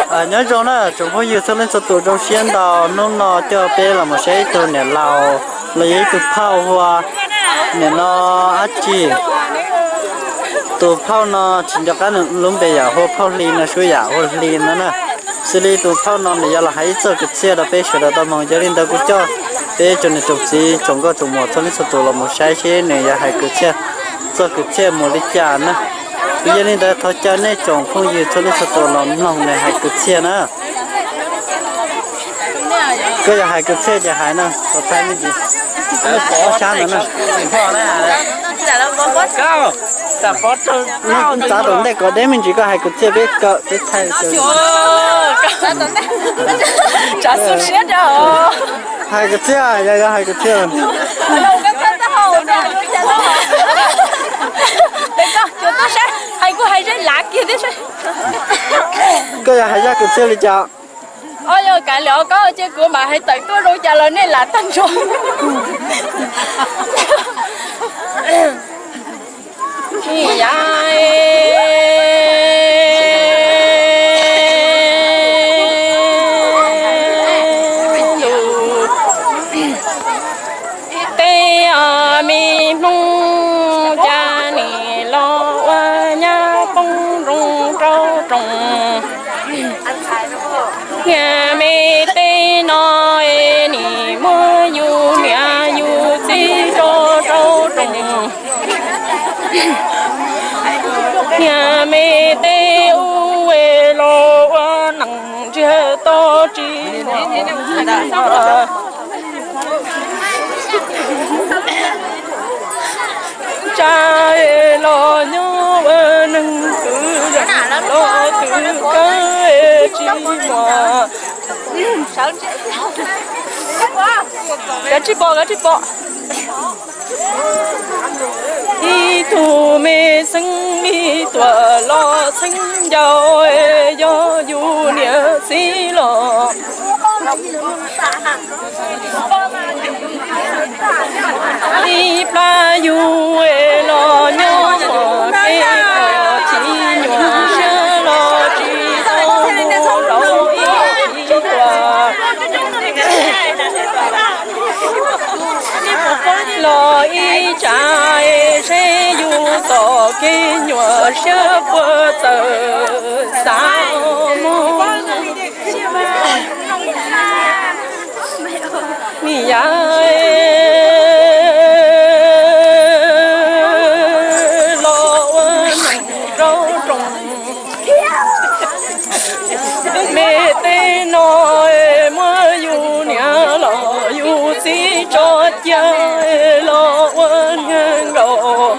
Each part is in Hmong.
Nyob zoo na tsoom phooj ywg txhua leej txhua tus, zoo siab ntau hnub no coj peb los mus saib ib tug niam laus los yog ib tug phauj hu ua niam no Ab Tsi. Tus phauj no tsis nco qab nws lub npe yam hu ua phauj Hli no, suab yam hu ua Hli no na. Xws li tus phauj no nws yuav los hais ib txoj kwv txhiaj rau peb sawv daws tau mloog, yog li ntawd kuv coj peb tsoom niam tsoom txiv tsoom nkauj tsoom muam txhua leej txhua tus los mus saib seb nws yuav hais kwv txhiaj, txoj kwv txhiaj mus li cas na. Yog li ntawd thov caw nej tsoom phooj ywg txhua leej txhua tus los mloog nws hais kwv txhiaj na. Koj yog hais kwv txhiaj ces hais no, txhob thaij me ntsis, pov sab ntawd na. Txav tom ntej kom deb me ntsis, koj hais kwv txhiaj peb kawm peb thaij. Hais kwv txhiaj, yog yog hais kwv txhiaj. Hais kuv hais zaj lav kiag thiab. Koj yog hais zaj kwv txhiaj li cas? Os, yog kav liam os koj, ces kuv mam hais tawm tuaj zoo cas los nej lam tag nrho. Tej me Hmoob cas nim los ua nyab poob nroo rau roos. Niag me teb no es nim muab yus niam yus txiv tso rau roos. Niag me teb ub es los ua neeg ntsiag to tsis tsa es los nyob ua neeg twv los twv kawg tsis muaj. Kav tsij pom, kav tsij pom. Ib tug me xeeb ib tuam los txheeb ncaus, yog yus niam txiv los ib plab yus los nyob muaj kev ua txiv nyuam siab los tsis tau mus rau ib txiv tuam los ib tsam seb yus tom kev nyuam siab puas txawm xav mus. Ni yam los ua neeg rau roos. Me teb no muab yus niam los yus txiv tso cia los ua niag nkaus.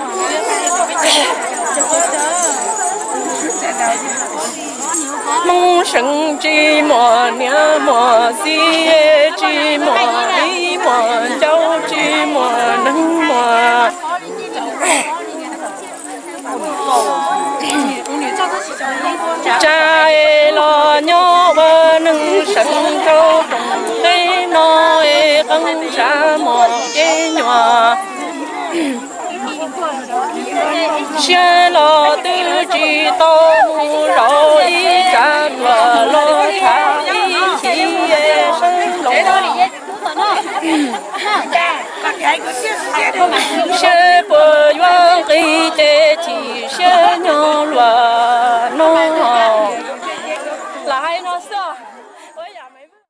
Hmoob seev tsis muaj niam muaj txiv, tsis muaj viv muaj ncaus, tsis muaj neeg muaj tsa es los nyob ua neeg seev rau roos teb no es qee tsa muaj kev nyuam siab los twb tsis tau mus zaum ib tsam tuam los tshav ib chim sawv los. Seb puas yuav nqis ces chim siab nyob luag no. Lam hais no xwb.